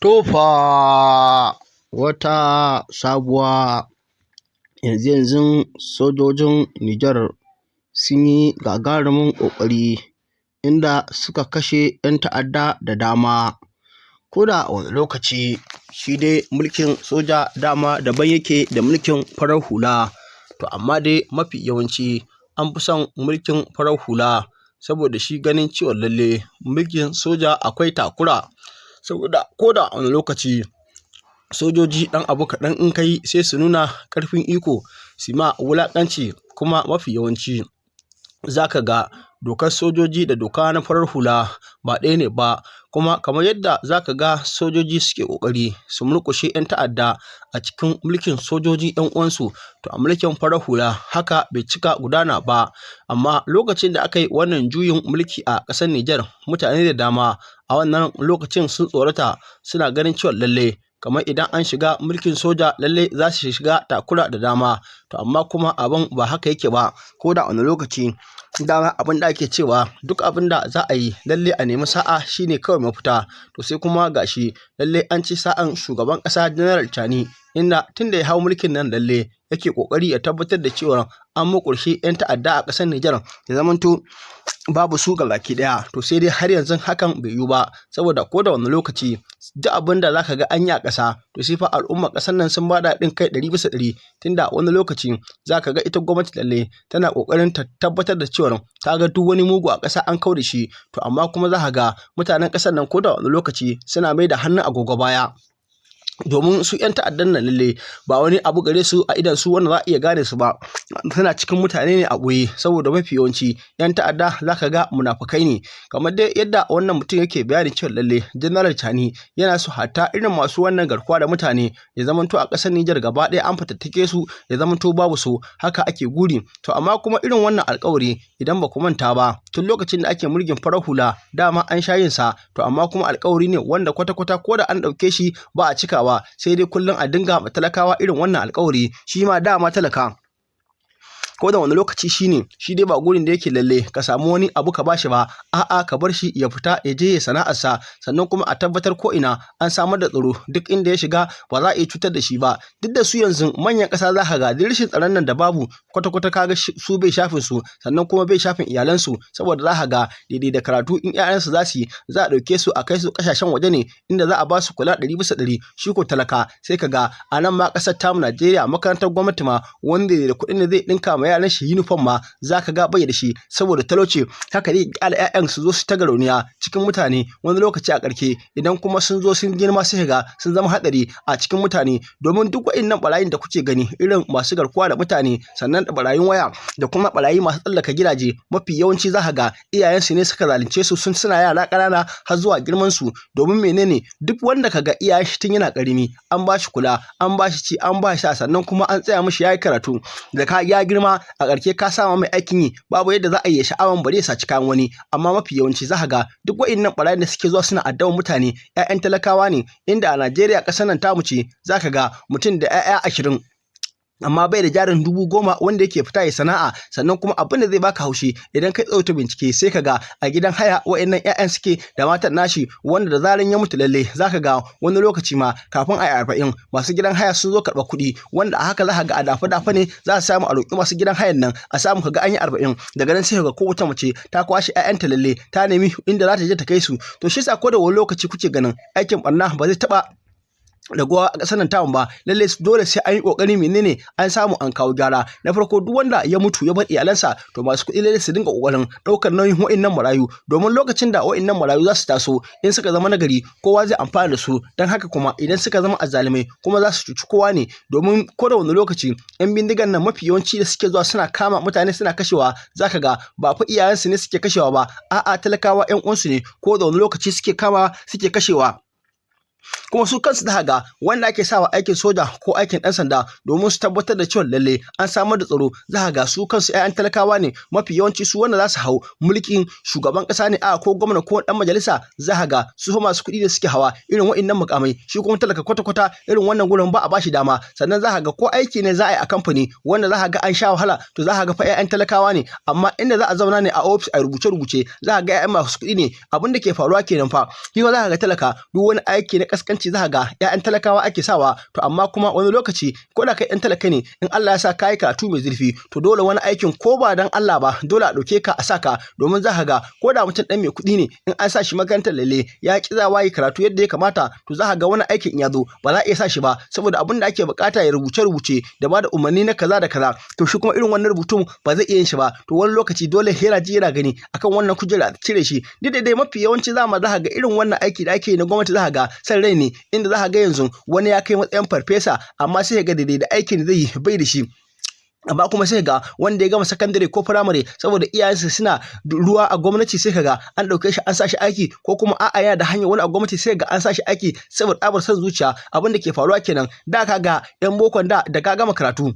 To fa wata sabuwa. Yanzu-yanzun sojojin Nijar sun yi gagarumin ƙoƙari inda suka kashe 'yan ta'adda da dama. Ko da a wane lokaci shi dai mulkin soja dama daban yake da mulkin farar hula, to amma dai mafi yawanci an fi son mulkin farar hula saboda shi ganin cewa lalle mulkin soja akwai takura, saboda ko da a wane lokaci sojoji ɗan abu kaɗan in ka yi sai su nuna ƙarfin iko su ma wulaƙanci. Kuma mafi yawanci za ka ga dokar sojoji da doka na farar hula ba ɗaya ne ba. Kuma kamar yadda za ka ga sojoji suke ƙoƙari su murƙushe 'yan ta'adda a cikin mulkin sojoji 'yan uwansu, to a mulkin farar hula haka bai cika gudana ba. Amma lokacin da aka yi wannan juyin mulki a ƙasar Nijar, mutane da dama a wannan lokacin sun tsorata, suna ganin cewa lalle kamar idan an shiga mulkin soja lalle za su shiga takura da dama. To amma kuma abin ba haka yake ba. Ko da wani lokaci dama abin da ake cewa duk abin da za a yi lalle a nemi sa'a shine kawai mafita. To sai kuma gashi lalle an ci sa'an shugaban ƙasa General Chani, inda tun da ya hau mulkin nan lalle yake ƙoƙari ya tabbatar da cewa an murƙushe 'yan ta'adda a ƙasar Nijar, ya zamanto babu su gabaki ɗaya. To sai dai har yanzu hakan bai yiwu ba, saboda ko da wani lokaci duk abin da zaka ga an yi a ƙasa, to sai fa al'ummar ƙasar nan sun bada haɗin kai 100%. Tunda wani lokaci zaka ga ita gwamnati lalle tana ƙoƙarin ta tabbatar da cewa ta ga duk wani mugu a ƙasa an kau da shi, to amma kuma zaka ga mutanen ƙasar nan ko da wani lokaci suna mai da hannun agogo baya, domin su 'yan ta'addan nan lalle ba wani abu gare su a idan su wanda za a iya gane su ba, suna cikin mutane ne a ɓoye. Saboda mafi yawanci 'yan ta'adda za ka ga munafukai ne. Kamar dai yadda wannan mutum yake bayani cewa lalle General Chani yana so hatta irin masu wannan garkuwa da mutane ya zamanto a ƙasar Nijar gaba ɗaya an fatattake su, ya zamanto babu su, haka ake guri. To amma kuma irin wannan alƙawari, idan ba ku manta ba, tun lokacin da ake mulkin farar hula dama an sha yin sa. To amma kuma alƙawari ne wanda kwata-kwata ko da an ɗauke shi ba a cikawa, sai dai kullum a dinga ma talakawa irin wannan alƙawari. Shi ma dama talaka ko da wani lokaci shine shi dai ba gurin da yake lalle ka samu wani abu ka bashi ba, a'a, ka bar shi ya fita ya je ya sana'arsa, sannan kuma a tabbatar ko ina an samar da tsaro, duk inda ya shiga ba za a iya cutar da shi ba. Duk da su yanzu manyan ƙasa za ka ga duk rashin tsaron nan da babu kwata-kwata, kaga su bai shafin su, sannan kuma bai shafin iyalansu, saboda za ka ga daidai da karatu in 'ya'yansu za su yi, za a ɗauke su a kai su ƙasashen waje ne inda za a ba su kula 100%. Shi ko talaka sai ka ga a nan ma ƙasar tamu Najeriya, makarantar gwamnati ma, wanda da kuɗin da zai ɗinka ma yaran shi uniform ma za ka ga bai da shi saboda talauci. Haka dai ƙyale 'ya'yan su zo su ta garauniya cikin mutane wani lokaci. A ƙarshe idan kuma sun zo sun girma, sai ga sun zama haɗari a cikin mutane, domin duk waɗannan ɓarayin da kuke gani, irin masu garkuwa da mutane, sannan da ɓarayin waya da kuma ɓarayi masu tsallaka gidaje, mafi yawanci za ka ga iyayensu ne suka zalunce su sun suna yara ƙanana har zuwa girman su. Domin menene? Duk wanda ka ga iyayen shi tun yana ƙarami an ba shi kula, an ba shi ci, an ba shi sha, sannan kuma an tsaya mishi yayi karatu, da ka ya girma a ƙarshe ka sama mai aikin yi, babu yadda za a yi sha'awan bari ya saci kayan wani. Amma mafi yawanci za ka ga duk waɗannan ɓarayin da suke zuwa suna addaban mutane 'ya'yan talakawa ne, inda a Najeriya ƙasar nan tamu ce za ka ga mutum da 'ya'ya 20 amma bai da jarin 10,000 wanda yake fita ya sana'a. Sannan kuma abin da zai baka haushi, idan kai tsawaita bincike sai ka ga a gidan haya wa'annan 'ya'yan suke da matan nashi, wanda da zaran ya mutu lalle zaka ga wani lokaci ma kafin a yi 40 masu gidan haya sun zo karɓar kuɗi, wanda a haka za ka ga a dafa dafa ne za a samu a roƙi masu gidan hayan nan a samu ka ga an yi 40. Daga nan sai ka ga kowace mace ta kwashe 'ya'yanta, lalle ta nemi inda za ta je ta kai su. To shi yasa ko da wani lokaci kuke ganin aikin ɓarna ba zai taɓa raguwa a ƙasar nan tamu ba. Lalle dole sai an yi ƙoƙari menene an samu an kawo gyara. Na farko, duk wanda ya mutu ya bar iyalansa, to masu kuɗi lalle su dinga ƙoƙarin ɗaukar nauyin wa'innan marayu, domin lokacin da wa'innan marayu za su taso, in suka zama nagari kowa zai amfana da su. Don haka kuma idan suka zama azzalumai kuma za su cuci kowa ne, domin ko da wani lokaci 'yan bindigan nan mafi yawanci da suke zuwa suna kama mutane suna kashewa, zaka ga ba fa iyayensu ne suke kashewa ba, a'a, talakawa 'yan uwansu ne ko da wani lokaci suke kama suke kashewa. Kuma su kansu za ga wanda ake sawa aikin soja ko aikin ɗan sanda domin su tabbatar da cewa lalle an samar da tsaro, za ga su kansu 'ya'yan talakawa ne mafi yawanci. Su wanda za su hau mulkin shugaban ƙasa ne a ko gwamna ko ɗan majalisa, za ga su masu kuɗi da suke hawa irin wa'innan mukamai, shi kuma talaka kwata-kwata irin wannan gurin ba a bashi dama. Sannan za ga ko aiki ne za a yi a kamfani wanda za ga an sha wahala, to za ga fa 'ya'yan talakawa ne. Amma inda za a zauna ne a ofis a rubuce-rubuce, za ga 'ya'yan masu kuɗi ne. Abin da ke faruwa kenan fa. Shi za ga talaka duk wani aiki na kaskanci za ga ƴaƴan talakawa ake sawa. To amma kuma wani lokaci ko da kai ɗan talaka ne, in Allah ya sa ka yi karatu mai zurfi, to dole wani aikin ko ba dan Allah ba dole a ɗauke ka a saka, domin za ka ga ko da mutum ɗan mai kuɗi ne, in an sa shi makarantar lalle ya ƙi zawa yi karatu yadda ya kamata, to za ka ga wani aikin in ya zo ba za a iya sa shi ba, saboda abin da ake buƙata ya rubuce-rubuce da ba da umarni na kaza da kaza, to shi kuma irin wannan rubutun ba zai iya yin shi ba. To wani lokaci dole yana ji yana gani akan wannan kujera a cire shi. Duk da dai mafi yawanci za ka ga irin wannan aiki da ake yi na gwamnati, za ka ga san rai ne, inda za ka ga yanzu wani ya kai matsayin farfesa, amma sai ka ga daidai da aikin da zai yi bai da shi. Amma kuma sai ga wanda ya gama sakandare ko firamare, saboda iyayensa suna ruwa a gwamnati, sai kaga an ɗauke shi an sa shi aiki, ko kuma a'a, yana da hanyar wani a gwamnati, sai ga an sa shi aiki saboda tsabar son zuciya. Abin da ke faruwa kenan. Da ka ga yan bokon da da ka gama karatu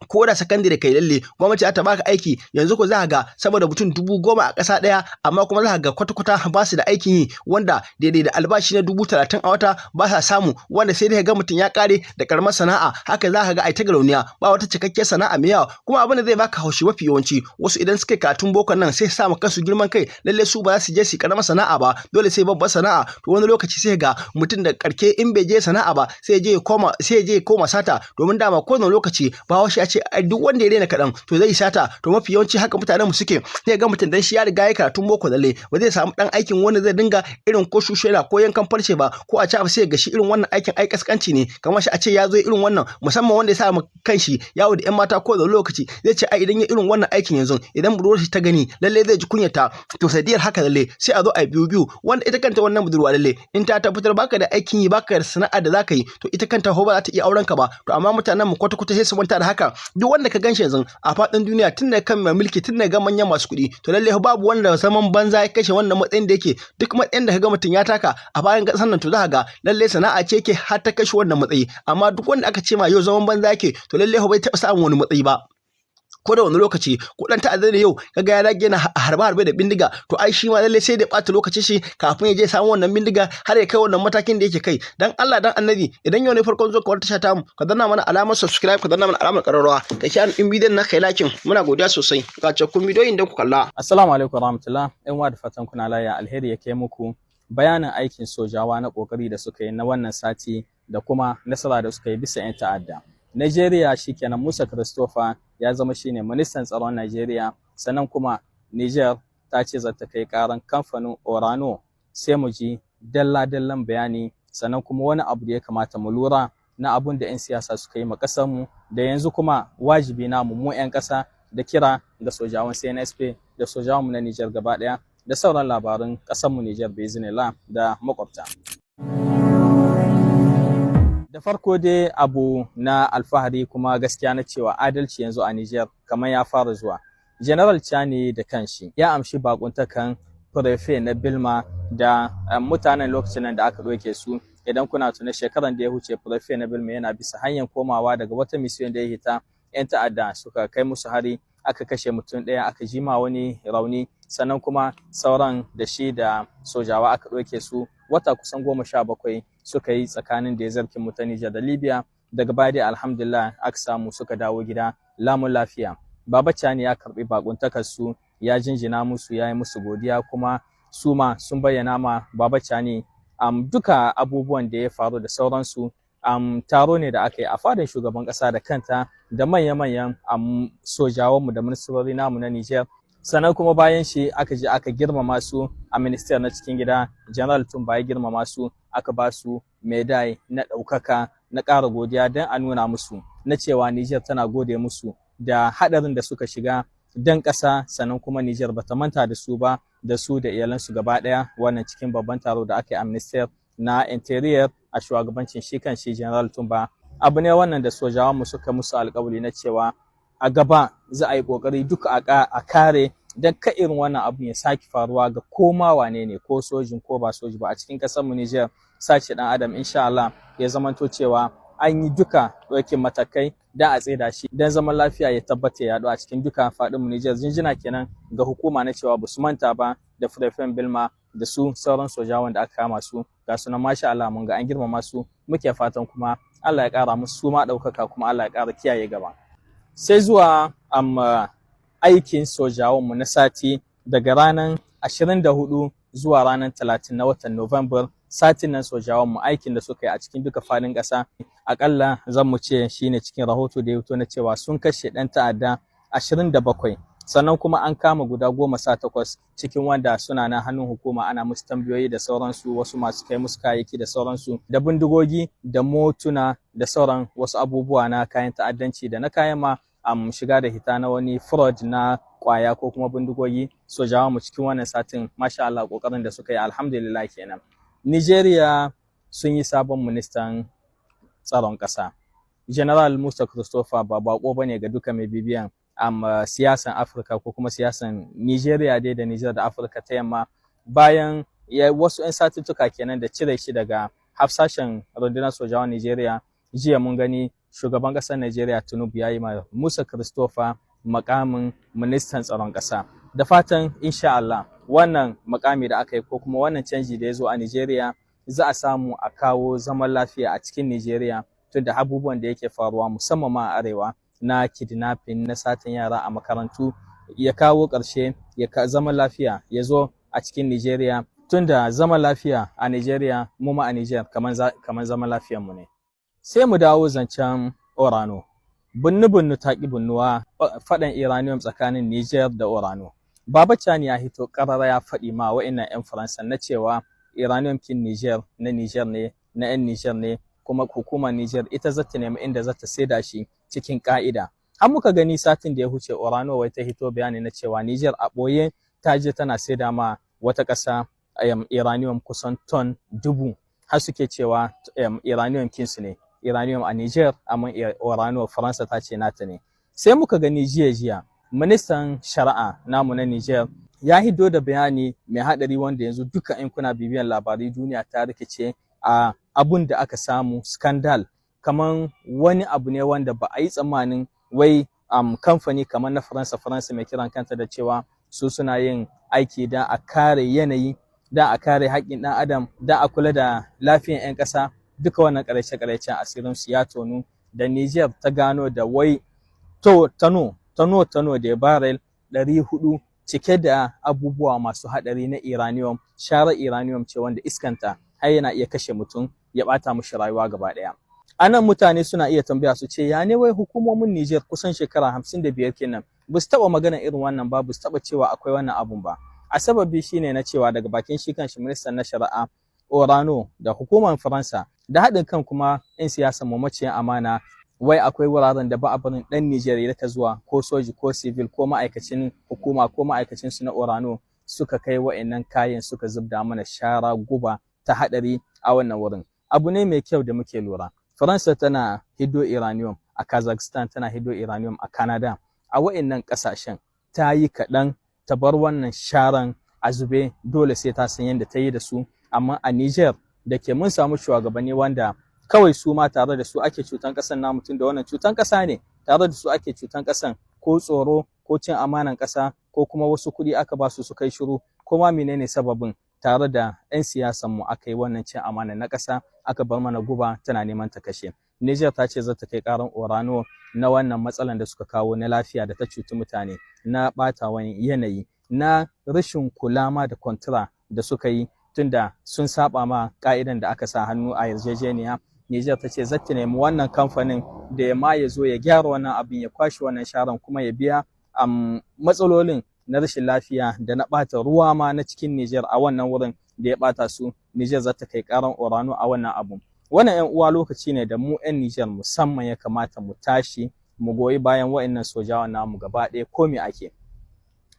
ko da sakandare kai, lalle gwamnati za ta baka aiki. Yanzu ko za ka ga saboda mutum 10,000 a ƙasa ɗaya, amma kuma za ka ga kwata-kwata ba su da aikin yi, wanda daidai da albashi na 30,000 a wata ba sa samu, wanda sai dai ga mutum ya ƙare da ƙaramar sana'a. Haka za ka ga ai ta garauniya, ba wata cikakkiyar sana'a mai yawa. Kuma abin da zai baka haushi, mafi yawanci wasu idan suka yi karatun bokon nan, sai su sa ma kansu girman kai, lalle su ba za su je su yi ƙaramar sana'a ba, dole sai babbar sana'a. To wani lokaci sai ga mutum da ƙarke in bai je sana'a ba, sai ya je ya koma sata, domin dama kowane lokaci Bahaushe ya ce ai duk wanda ya rena kaɗan to zai sata. To mafi yawanci haka mutanen mu suke. Sai ga mutum dan shi ya riga ya karatun boko, lalle ba zai samu dan aikin wanda zai dinga irin ko shushena ko yankan farce ba ko a ci abu, sai ga shi irin wannan aikin ai kaskanci ne, kamar shi a ce ya zo irin wannan, musamman wanda ya sa ma kanshi yawo da yan mata ko da lokaci, zai ce ai idan ya irin wannan aikin yanzu, idan budurwar shi ta gani, lalle zai ji kunyata. To sadiyar haka lalle sai a zo a biyu biyu, wanda ita kanta wannan budurwa lalle in ta tabbatar baka da aikin yi, baka da sana'a da zaka yi, to ita kanta ko ba za ta iya auren ka ba. To amma mutanen mu kwata kwata sai su manta da haka. Duk wanda ka ganshi yanzu a faɗin duniya, tun daga kan mai mulki, tun daga manyan masu kuɗi, to lalle babu wanda zaman banza ya kashe wannan matsayin da yake. Duk matsayin da ka ga mutum ya taka a bayan ƙasar nan, to za ka ga lalle sana'a ce yake har ta kashe wannan matsayi. Amma duk wanda aka ce ma yau zaman banza yake, to lalle bai taɓa samun wani matsayi ba. Ko da wani lokaci ko dan ta'adda ne yau kaga ya rage yana harbe harbe da bindiga, to ai shi ma lalle sai da ɓata lokacin shi kafin ya je samu wannan bindiga har ya kai wannan matakin da yake kai. Dan Allah dan Annabi, idan yau ne farkon zuwa ka wata tasha tamu, ka danna mana alamar subscribe, ka danna mana alamar ƙararrawa, ka share din bidiyon na kai like. Muna godiya sosai. Ga cikakkun bidiyoyin da ku kalla. Assalamu alaikum warahmatullah. Ƴan uwa, da fatan kuna lafiya. Alheri ya kai muku bayanin aikin sojawa na kokari da suka yi na wannan sati da kuma nasara da suka yi bisa 'yan ta'adda. Nigeria, shikenan, Musa Christopher ya zama shine ministan tsaron Nigeria. Sannan kuma Niger ta ce za ta kai karan kamfanin Orano. Sai mu ji dalla-dallan bayani. Sannan kuma wani abu da ya kamata mu lura na abun da 'yan siyasa suka yi ma ƙasarmu da yanzu kuma wajibi namu mu 'yan ƙasa da kira ga sojawan CNSP da sojawanmu na Niger gaba ɗaya da sauran labarun ƙasarmu Niger, biiznillah, da makwabta. Da farko dai, abu na alfahari kuma gaskiya na cewa adalci yanzu a Niger kamar ya fara zuwa. General Chani da kanshi ya amshi bakuntakan préfet na Bilma da mutanen lokacin nan da aka ɗauke su. Idan kuna tuna, shekaran da ya huce, préfet na Bilma yana bisa hanyar komawa daga wata mission da ya hita, 'yan ta'adda suka kai musu hari, aka kashe mutum ɗaya, aka jima wani rauni, sannan kuma sauran da shi da sojawa aka ɗauke su. Wata kusan 17 suka yi tsakanin da ya zarkin mu ta Nijar da Libya. Daga baya dai, alhamdulillah, aka samu suka dawo gida lamun lafiya. Baba Chani ya karbi bakuntakar su, ya jinjina musu, ya yi musu godiya, kuma su ma sun bayyana ma Baba Chani duka abubuwan da ya faru da sauransu. Taro ne da aka yi a fadar shugaban kasa da kanta da manya-manyan sojawanmu da ministrori namu na Niger. Sannan kuma bayan shi aka je aka girmama su a ministère na cikin gida. General Tumba ya girmama su, aka ba su médaille na ɗaukaka na ƙara godiya don a nuna musu na cewa Niger tana gode musu da haɗarin da suka shiga don ƙasa. Sannan kuma Niger bata manta da su ba, da su da iyalansu gaba ɗaya. Wannan cikin babban taro da aka yi a ministère na intérieur a shugabancin shi kan shi General Tumba. Abu ne wannan da sojawan mu suka musu alƙawari na cewa a gaba za a yi ƙoƙari duka a kare don ka irin wannan abu ya sake faruwa ga koma wane ne, ko sojin ko ba soji ba, a cikin ƙasar mu Niger. Sace ɗan adam, insha Allah, ya zamanto cewa an yi duka ɗaukin matakai don a tsaida shi, don zaman lafiya ya tabbata ya yaɗu a cikin duka faɗin mu Niger. Jinjina kenan ga hukuma na cewa ba su manta ba da préfet Bilma da su sauran sojawan da aka kama su. Ga su nan, masha Allah, mun ga an girmama su. Muke fatan kuma Allah ya ƙara musu su ma ɗaukaka, kuma Allah ya ƙara kiyaye gaba. Sai zuwa amma aikin sojawan mu na sati daga ranar 24 zuwa ranar 30 na watan Nuwambar. Satin nan sojawan mu aikin da suka yi a cikin duka fadin ƙasa, akalla zan mu ce shine cikin rahoto da ya fito na cewa sun kashe ɗan ta'adda 27, sannan kuma an kama guda 18 cikin wanda suna na hannun hukuma, ana musu tambayoyi da sauransu, wasu masu kai musu kayayyaki da sauransu, da bindigogi da motuna da sauran wasu abubuwa na kayan ta'addanci da na kayan ma shiga da hita na wani fraud na kwaya ko kuma bindigogi. Sojawa mu cikin wannan satin, masha Allah, kokarin da suka yi, alhamdulillah kenan. Nigeria sun yi sabon ministan tsaron ƙasa. General Musa Christopher ba bako bane ga duka mai bibiyan siyasan Afirka ko kuma siyasan Nigeria dai da Niger da Afirka ta Yamma. Bayan ya wasu 'yan satuttuka kenan da cire shi daga hafsashen rundunar sojawan Nigeria, jiya mun gani shugaban ƙasar Nigeria Tinubu ya yi ma Musa Christopher makamin ministan tsaron ƙasa. Da fatan insha Allah wannan makami da aka yi ko kuma wannan canji da ya zo a Nigeria, za a samu a kawo zaman lafiya a cikin Nigeria, tunda abubuwan da yake faruwa, musamman ma a arewa, na kidnapping, na satan yara a makarantu, ya kawo ƙarshe, ya zaman lafiya ya zo a cikin Nigeria, tunda zaman lafiya a Nigeria, mu ma a Niger kaman zaman lafiyar mu ne. Sai mu dawo zancen Orano. Bunnu-bunnu ta ƙi bunnuwa, faɗan uranium tsakanin Niger da Orano. Baba Chani ya hito ƙarara ya faɗi ma wa'innan 'yan Faransa na cewa uranium kin Niger na Niger ne, na 'yan Niger ne, kuma hukumar Niger ita zata nemi inda zata saida shi cikin ƙa'ida. Har muka gani satin da ya huce Orano wai ta hito bayani na cewa Niger a ɓoye ta je tana saida ma wata ƙasa uranium kusan ton 1000, har suke cewa uranium kinsu ne. Uranium a Niger, amma Orano Faransa ta ce nata ne. Sai muka gani jiya jiya ministan shari'a namu na Niger ya hiddo da bayani mai haɗari, wanda yanzu duka in kuna bibiyan labarai duniya ta rikice a abun da aka samu, scandal, kaman wani abu ne wanda ba a yi tsammanin wai kamfani kamar na Faransa, Faransa mai kiran kanta da cewa su suna yin aiki da a kare yanayi, da a kare haƙƙin ɗan adam, da a kula da lafiyan 'yan ƙasa, duka wannan ƙaryace-ƙaryacen asirin su ya tonu, da Niger ta gano da wai to tano tano tano da barrel 400 cike da abubuwa masu haɗari na uranium. Sharar uranium ce wanda iskanta har yana iya kashe mutum, ya ɓata mushi rayuwa gaba ɗaya. Anan mutane suna iya tambaya su ce, ya ne wai hukumomin Niger kusan shekara 55 kenan ba su taɓa magana irin wannan ba, ba su taɓa cewa akwai wannan abun ba? A sababi shine na cewa daga bakin shi kanshi ministan na shari'a, Orano da hukumar Faransa da haɗin kan kuma 'yan siyasa mu maciyan amana, wai akwai wuraren da ba a barin ɗan Nijar ya rika zuwa, ko soji ko civil ko ma'aikacin hukuma ko ma'aikacin su na Orano, suka kai wa'annan kayan suka zubda mana shara guba ta haɗari a wannan wurin. Abu ne mai kyau da muke lura. Faransa tana hiddo uranium a Kazakhstan, tana hiddo uranium a Canada. A wa'annan ƙasashen ta yi kaɗan ta bar wannan sharan a zube, dole sai ta san yadda ta yi da su. Amma a Niger da ke mun samu shugabanni wanda kawai su ma tare da su ake cutan ƙasan namu, tun da wannan cutan ƙasa ne, tare da su ake cutan ƙasan, ko tsoro ko cin amanan ƙasa ko kuma wasu kuɗi aka ba su su kai shiru, ko ma menene sababin, tare da 'yan siyasan mu aka yi wannan cin amana na ƙasa, aka bar mana guba tana neman ta kashe. Niger ta ce za ta kai ƙaran Orano na wannan matsalan da suka kawo na lafiya da ta cuci mutane, na ɓatawan yanayi, na rashin kula ma da kwantira da suka yi, tunda sun saba ma ka'idan da aka sa hannu a yarjejeniya. Niger ta ce zata nemi wannan kamfanin da ya ma ya zo ya gyara wannan abin, ya kwashe wannan sharan, kuma ya biya matsalolin na rashin lafiya da na ɓata ruwa ma na cikin Niger a wannan wurin da ya ɓata su. Niger za ta kai ƙaran Orano a wannan abun. Wannan, 'yan uwa, lokaci ne da mu 'yan Niger musamman ya kamata mu tashi mu goyi bayan wa'annan sojawan namu gaba ɗaya, ko me ake.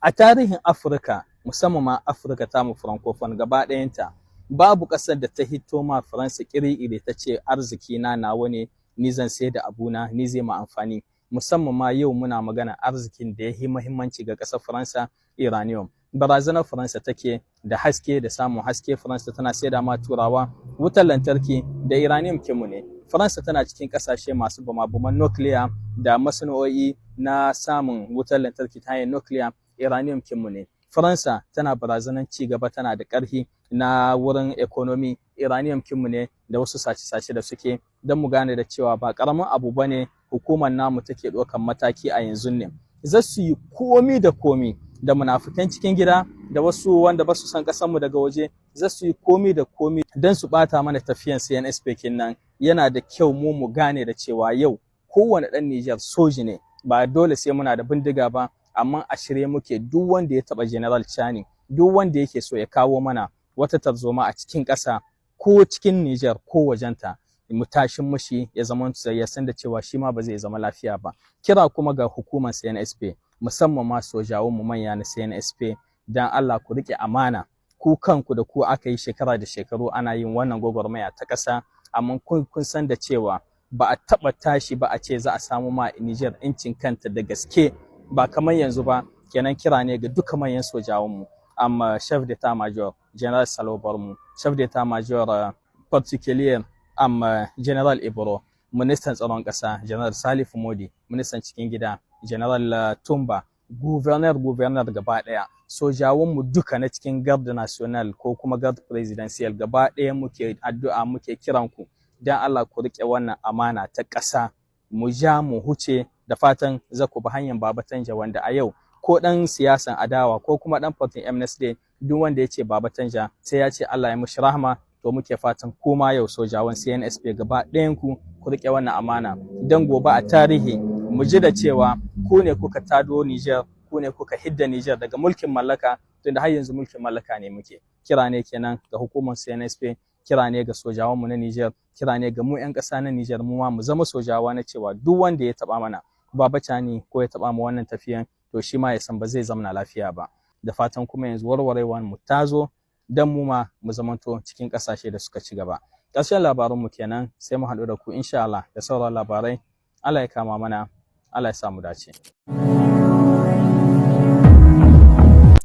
A tarihin Afirka, musamman ma Afirka ta mu francophone gaba ɗayanta, babu ƙasar da ta hito ma Faransa ƙiri-ƙiri ta ce arziki na nawa ne, ni zan sai da abuna, ni zai ma amfani. Musamman ma yau muna magana arzikin da ya yi muhimmanci ga ƙasar Faransa, uranium. Barazanar Faransa take da haske, da samun haske, Faransa tana saida ma Turawa wutar lantarki da uranium kinmu ne. Faransa tana cikin ƙasashe masu bama-baman nukiliya da masana'o'i na samun wutar lantarki ta hanyar nukiliya, uranium kinmu ne. Faransa tana barazanar ci gaba, tana da ƙarfi na wurin economy, uranium kinmu ne, da wasu sace-sace da suke. Don mu gane da cewa ba ƙaramin abu bane hukumar namu take ɗaukan mataki a yanzu ne. Za su yi komi da komi Da munafukan cikin gida da wasu wanda ba su san ƙasarmu daga waje za su yi komi da komi don su ɓata mana tafiyan CNSP kenan. Yana da kyau mu mu gane da cewa yau kowane ɗan Nijar soji ne. Ba dole sai muna da bindiga ba, amma a shirye muke. Duk wanda ya taɓa General Chani, duk wanda yake so ya kawo mana wata tarzoma a cikin ƙasa, ko cikin Nijar ko wajenta, mu tashin mushi ya zama ya san da cewa shi ma ba zai zama lafiya ba. Kira kuma ga hukumar CNSP, musamman ma sojawan mu manya na CNSP: dan Allah ku rike amana. Ku kanku da ku aka yi shekara da shekaru ana yin wannan gwagwarmaya ta ƙasa, amma kun san da cewa ba a taɓa tashi ba a ce za a samu ma Niger incin kanta da gaske ba kamar yanzu ba. Kenan kira ne ga duka manyan sojawan mu, amma chef d'état major General Salo Barmu, chef d'état major particulier amma General Ibro, ministan tsaron ƙasa General Salifu Modi, ministan cikin gida General Tumba, gouverneur gouverneur gaba ɗaya, sojawanmu duka na cikin Garde Nationale ko kuma Garde Présidentielle gaba ɗaya, muke addu'a, muke kiran ku, dan Allah ku riƙe wannan amana ta ƙasa, mu ja mu huce. Da fatan za ku bi hanyar Baba Tanja, wanda a yau ko ɗan siyasan adawa ko kuma ɗan partin MNSD, duk wanda ya ce Baba Tanja sai ya ce Allah ya mushi rahama. To muke fatan kuma yau sojawan CNSP gaba ɗayan ku, ku riƙe wannan amana, don gobe a tarihi mu ji da cewa ku ne kuka tado Niger, ku ne kuka hidda Niger daga mulkin mallaka, tunda har yanzu mulkin mallaka ne muke. Kira ne kenan ga hukumar CNSP, kira ne ga sojawan mu na Niger, kira ne ga mu 'yan ƙasa na Niger, mu ma mu zama sojawa na cewa duk wanda ya taba mana Baba Chani ko ya taba mu wannan tafiyan, to shi ma ya san ba zai zamna lafiya ba. Da fatan kuma yanzu warwarewar mu ta zo, dan mu ma mu zamanto cikin ƙasashe da suka ci gaba. Ƙarshen labaranmu kenan, sai mu haɗu da ku insha Allah da sauran labarai. Allah ya kama mana, Allah ya sa mu dace.